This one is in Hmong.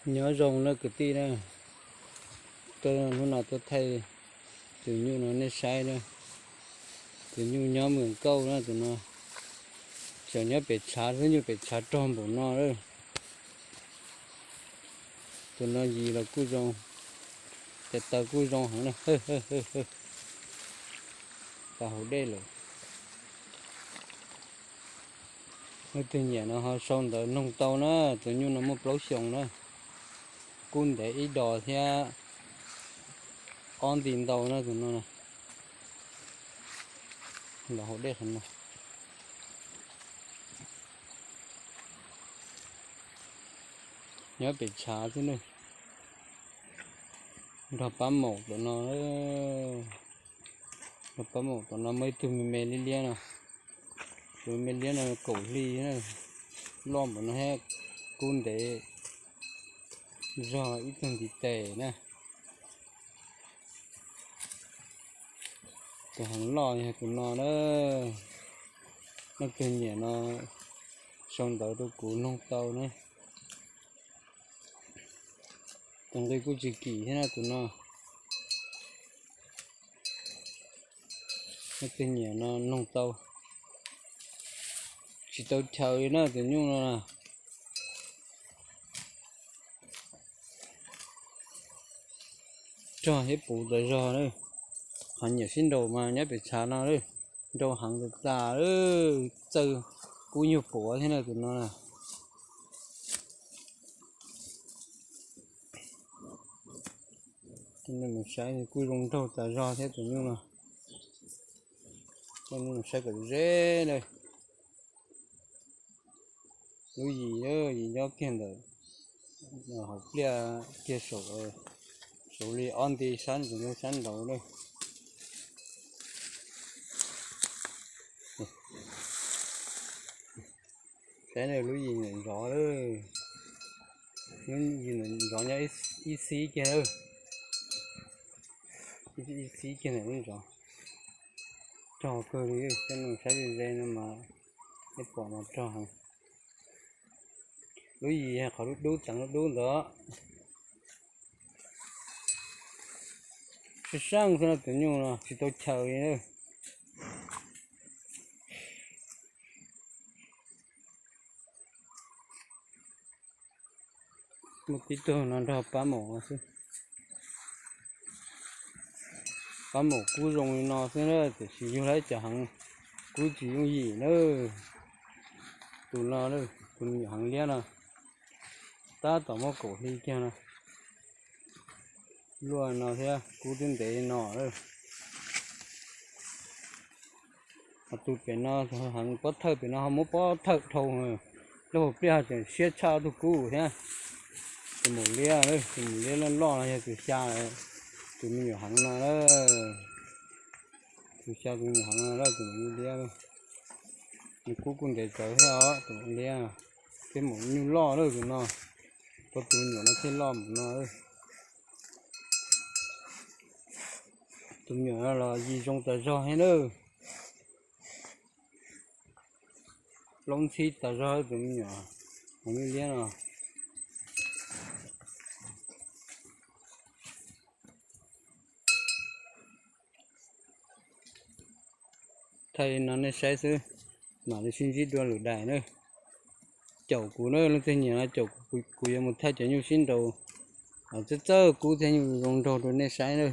Nyob zoo na kwv tij na, hnub no tuaj thaij tus nyuj no nej saib na. Tus nyuj nyob Mws Kauj na tus no, tseem nyob pem tshav xwb, nyuj pem tshav rog npaum no lawm. Tus no yim los kuj zoo, tes taw kuj zoo heev na. Pas hauv dej lawm. Leej twg nyiam no ho sau ntawv noog tau na, tus nyuj no muaj plaub xyoos na, kub ntev ib dos thiab ob nti ntau na tus no. Los hauv dej qhov no. Nyob pem tshav xwb na. Nrog pab maum tom no, nrog pab maum tom no muaj ib tug me me liab liab no. Tus me liab no kaum hli, loj npaum no thiab, kub ntev zog ib tug ntiv tes na. Tus heev loj yog tus no na. Leej twg nyiam no sau ntawv rau kuv noog tau na. Tus nqi kuj tsis kim thiab na tus no. Leej twg nyiam no noog tau. Tsis tau chaw li na tus nyuj no na. Rog thiab puv tas zog na. Qhov nyiam sib nraus mas nyob pem tshav no, nrau heev tas tas, txawj kub nyuag puav thiab na tus no na. Saib kuj zoo nraug tas zog thiab tus nyuj no. Saib kom ze na. Lub yim, yim nyob kiag ntawm hauv pliaj kiag saum, saum li ob nti sab ntawd, sab nraud na. Saib lub yim ntawm zov, lub yim ntawm zov nyob ib xib kiag, ib xib kiag ntawm lub zov. Rog kawg li, saib ze ze no mas ib pom mas rog heev. Lub yim qhov dub dub teev dub dub ntawd. Sab sab xwb no tus nyuj no tsis tau chaw li na. Muaj tib tug no nrog pab maum xwb. Pab maum kub zoo li no xwb na, tiam sis yug lawm cov heev kub tsis yooj yim na. Tus no, tus me nyuam heev liab no, tab tom muaj kaum hli kiag no. Luaj no thiab kub twb ntev no lawm. Ho tus pem no heev, pob thawj pem no ho muab pob thawj dhau, lub hauv pliaj ho tseem siab tshaj tug kub thiab. Tus maum liab, tus maum liab loj loj no yog tus xya, tus me nyuam heev no, tus xya tus me nyuam heev no, tus maum liab. Nws kub kuj ntev tsawv thiab os, tus maum liab. Thiab maum nyuj loj lawm tus no, tau tus me nyuam no thiaj loj mus no. Tus me nyuam no los yim zoo tas zog thiab na. Plaub ntxhib tas zog tus me nyuam heev liab liab no. Thaij li no nej saib xwb, mam li sib ntsib dua lwm daim na. Caum kuv na, leej twg nyiam no caum kuv, kuv yuav mus thaij cov nyuj sib nraus, txawj txawj kub thiab nyuj zoo nraug rau nej saib na.